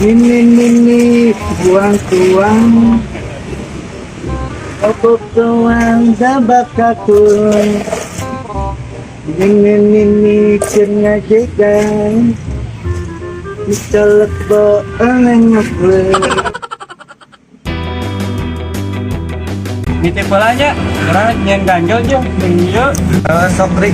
Ini ini buang tuang. Opok tuang dabakatun. Ini ini keur ngajegan. Dicolek boeng ngeblek. Nitip heula nya, urang nyieun ganjel jeung ieu. Sok Rik.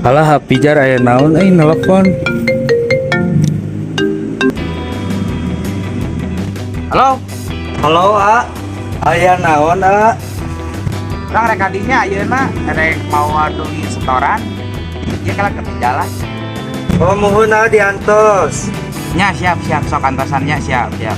Alah, Pijar aya naon euy nelpon. Halo, Halo, A. Aya naon, A? Urang rek kadinya ayeuna rek mau duit setoran. Ieu kalau ke jalan. Oh, muhun A diantos. Nya siap siap sok antosannya siap siap.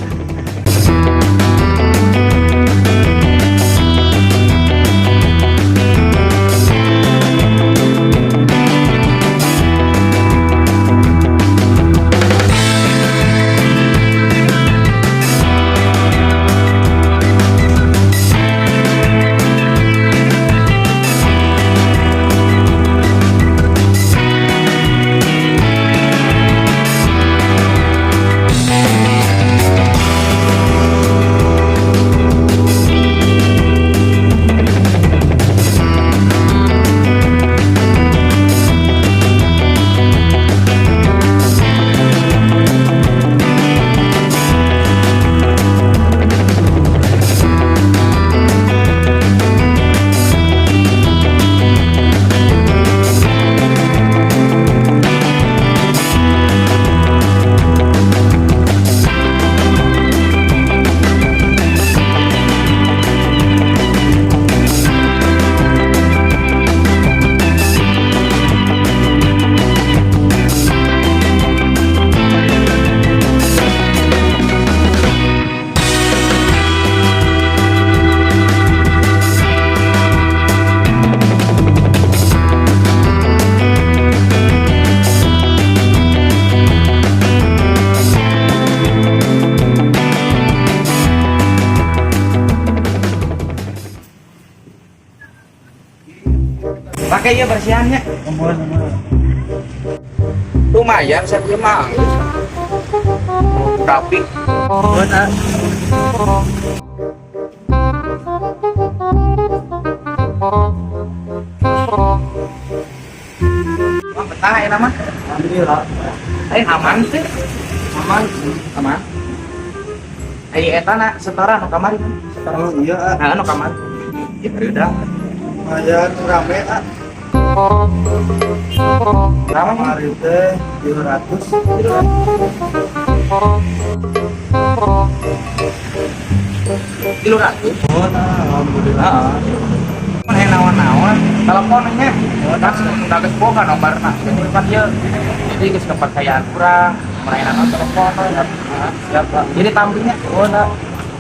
Pakai ya bersihannya. Lumayan saya mah. Rapi. Muhun, A. Wah, betah ya nama. Alhamdulillah. Aman sih. Aman. Aman. Eta na setoran nu kamari. Setoran. Oh iya, A. Nah, nu kamari. Ya udah. Lumayan rame, A. Rame. Kamari teh 300. 300. Muhun, A. Alhamdulillah. Heeh. Mun aya naon-naon, telepon nya. Kan udah geus boga nomorna. Jadi kan ieu jadi geus kepercayaan urang, mun aya naon telepon. Siap, A. Jadi tampilnya. Muhun, A.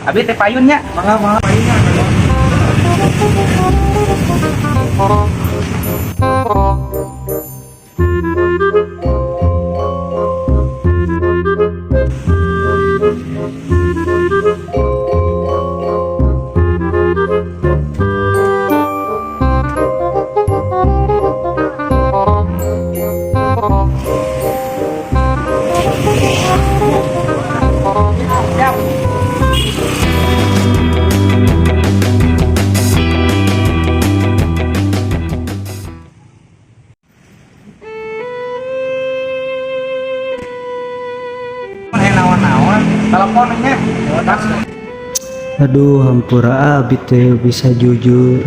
Abi teh payunnya. Mangga, mangga payunnya. Siap. Mun aya naon-naon, telepon nya. Aduh, hampura abi teh bisa jujur.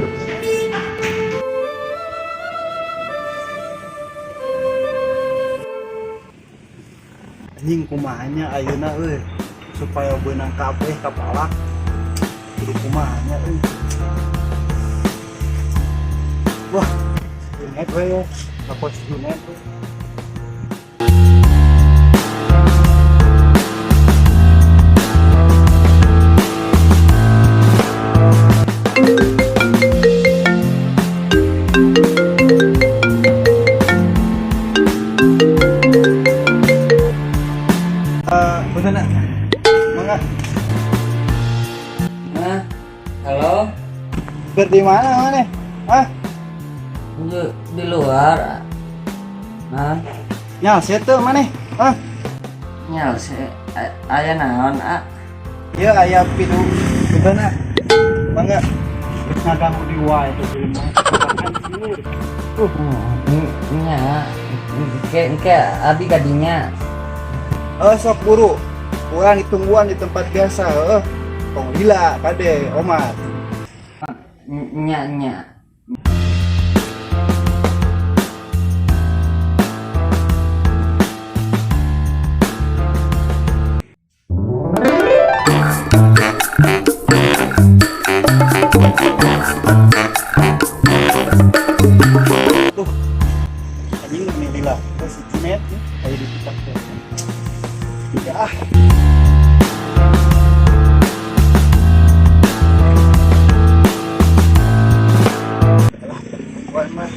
Anjing, kumaha nya ayeuna euy, supaya beunang kabeh kapalak, kudu kumaha nya euy? Wah, Junet we ya, telepon si Junet we. Eh, punten, ah. Mangga. Nah, halo. Ber di mana mana? Hah? Di luar. Nah, Nya, sia teu maneh? Hah? Nyal se aya naon, ah? Ieu aya pidu, punten, ah. Mangga. Geus ngaganggu di wae teh jelema. Hancur. Nya, ke ke abi kadinya. Eh, sok buru. Urang ditungguan di tempat biasa, heuh. Tong lila kade, Omar. Nya nya. Tuh. Anjing, ini lila. Terus si Junet nih, aya di TikTok teh. Ya ah. Alah, tungguan mah.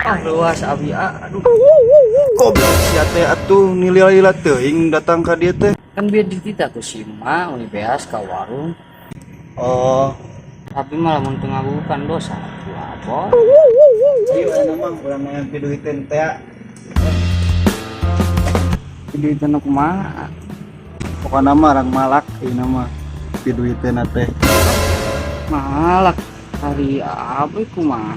Ah, luas abi ah. Aduh, Goblok sia teh atuh nilai-lila teuing datang ka dieu teh. Kan biar ditita ku si Ma uni beas ka warung. Oh, Tapi malah mun teu ngabukan dosa atuh abot. Ayo ayeuna mah urang hayang piduiteun teh. Piduiteun kumaha? Pokona mah urang malak ayeuna mah piduiteun teh. Malak hari abi kumaha?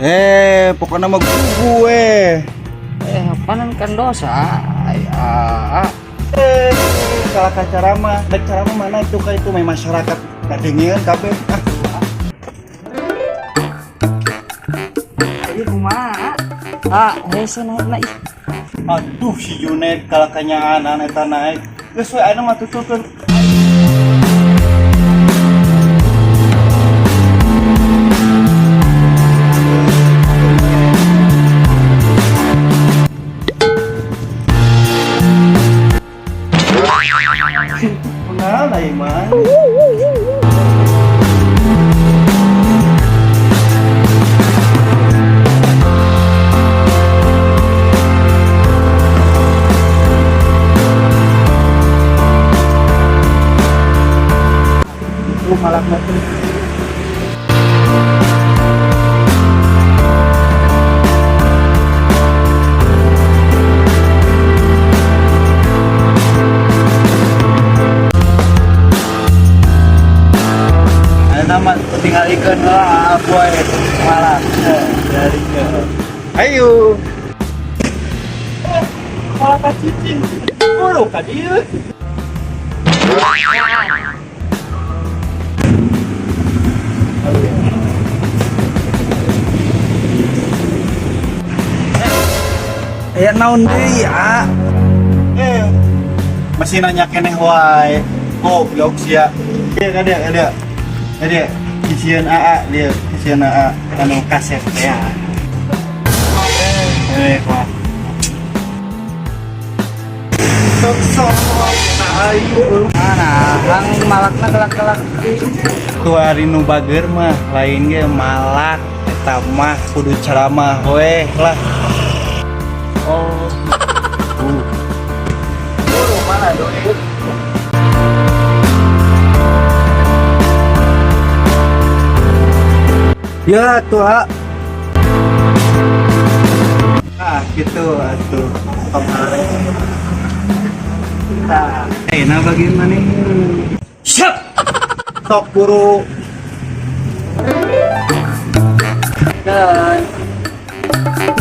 Eh, pokoknya mah gue. Eh, apaanan kan dosa. Ay, ah, ah. Eh, kalah ka ceramah, dek ceramah mana itu ka itu mah masyarakat kadengeun kabeh. Ah, Ieu kumaha? Ah, hese naik na ih. Aduh si Junet kalah kanyaanan eta naik. Geus we ayeuna mah tuturkeun. Kunaon aing mah? Lu malak mati. Ayeuna mah tinggal ikeun lah boy malak. Dari ke. Ayo. Malah ka cicing. Buru ka dieu. Aya naon deui, ah? Eh, masih nanya keneh wae. Goblok sia. Dia ka dia, ka dia. Ka dia. Kisieun AA dia, kisieun AA anu kaset teh. Eh, wah. Sok sok ayo. Mana hang malakna kelak-kelak. Tuh ari nu bager mah lain ge malak eta mah kudu ceramah we lah. Oh, Buru mana duit? Ya tuh, ah. Ah, gitu atuh. Kemarin. Nah, eh, nah bagaimana nih? Siap. Sok buru. Dan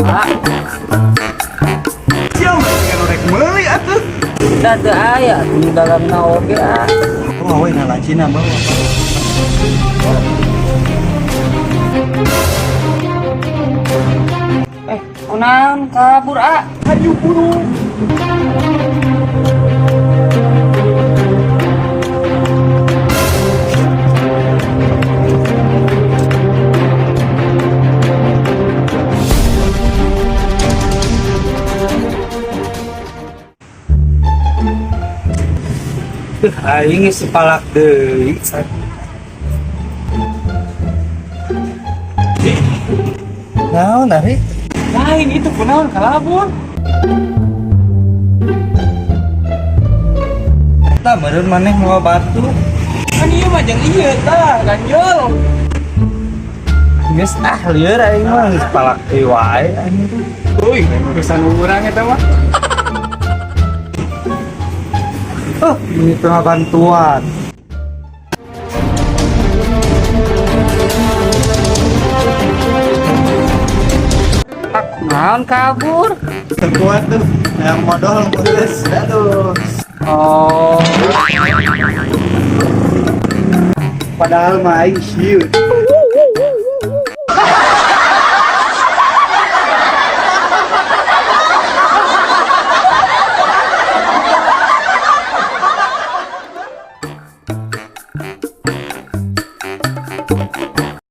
ah, Siapa masih rek meuli atuh. Da teu aya di dalamna oge ah. Oh, we nah lacina bawa. Eh, kunaon kabur ah? Ayo buru. Tuh, aing geus palak deui. Naon ari? Lain itu kunaon kalabur. Tah meureun maneh mawa batu. Kan ieu mah jeung ieu tah ganjol. Geus ah lieur aing mah geus palak deui wae aing. Uy, urusan urang eta mah. Oh, ini tengah bantuan. Kunaon kabur? Terkuat tuh yang modal mutus. Aduh. Oh. Padahal mah aing sieun.